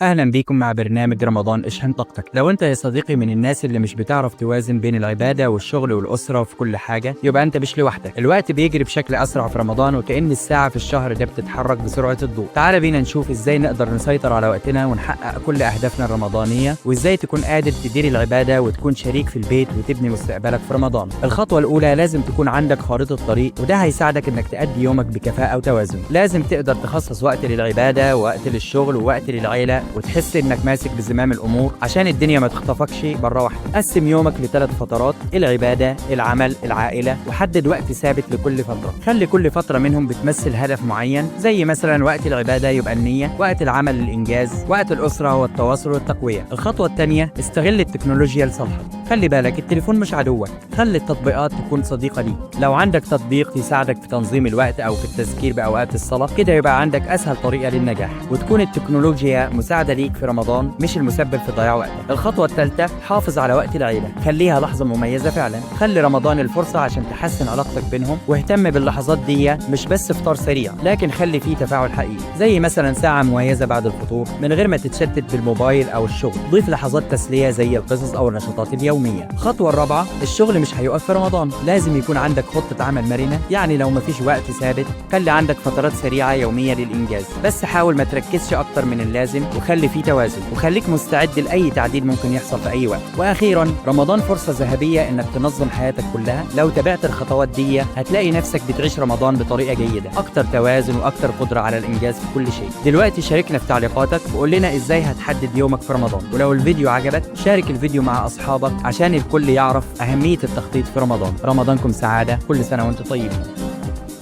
أهلا بيكم مع برنامج رمضان اشحن طاقتك. لو أنت يا صديقي من الناس اللي مش بتعرف توازن بين العبادة والشغل والأسرة وفي كل حاجة، يبقى أنت مش لوحدك. الوقت بيجري بشكل أسرع في رمضان، وكأن الساعة في الشهر ده بتتحرك بسرعة الضوء. تعال بينا نشوف إزاي نقدر نسيطر على وقتنا ونحقق كل أهدافنا الرمضانية، وإزاي تكون قادر تدير العبادة وتكون شريك في البيت وتبني مستقبلك في رمضان. الخطوة الأولى، لازم تكون عندك خارطة طريق، وده هيساعدك إنك تأدي يومك بكفاءة وتوازن. لازم تقدر تخصص وقت للعبادة ووقت للشغل ووقت للعيلة، وتحس انك ماسك بزمام الامور عشان الدنيا ما تخطفكش بره واحده. قسم يومك لثلاث فترات: العباده، العمل، العائله، وحدد وقت ثابت لكل فتره. خلي كل فتره منهم بتمثل هدف معين، زي مثلا وقت العباده يبقى النيه، وقت العمل الانجاز، وقت الاسره هو التواصل والتقويه. الخطوه الثانيه، استغل التكنولوجيا لصالحك. خلي بالك، التليفون مش عدوك، خلي التطبيقات تكون صديقه ليك. لو عندك تطبيق يساعدك في تنظيم الوقت او في التذكير باوقات الصلاه، كده يبقى عندك اسهل طريقه للنجاح، وتكون التكنولوجيا مساعدة ليك في رمضان مش المسبب في ضياع وقتك. الخطوة الثالثة، حافظ على وقت العيلة، خليها لحظة مميزة فعلا. خلي رمضان الفرصة عشان تحسن علاقتك بينهم، واهتم باللحظات دي، مش بس فطار سريع، لكن خلي فيه تفاعل حقيقي، زي مثلا ساعة مميزة بعد الفطور من غير ما تتشتت بالموبايل أو الشغل. ضيف لحظات تسلية زي القصص أو النشاطات اليومية. الخطوة الرابعة، الشغل مش هيقف في رمضان، لازم يكون عندك خطة عمل مرنة. يعني لو مفيش وقت ثابت، خلي عندك فترات سريعة يومية للإنجاز، بس حاول ما تركزش أكتر من اللازم، وخلي فيه توازن، وخليك مستعد لأي تعديل ممكن يحصل في أي وقت. وأخيرا، رمضان فرصة ذهبية إنك تنظم حياتك كلها. لو تابعت الخطوات دي هتلاقي نفسك بتعيش رمضان بطريقة جيدة، أكتر توازن وأكتر قدرة على الإنجاز في كل شيء. دلوقتي شاركنا في تعليقاتك وقول لنا إزاي هتحدد يومك في رمضان. ولو الفيديو عجبك، شارك الفيديو مع أصحابك عشان الكل يعرف أهمية التخطيط في رمضان. رمضانكم سعادة، كل سنة وأنتم طيبين.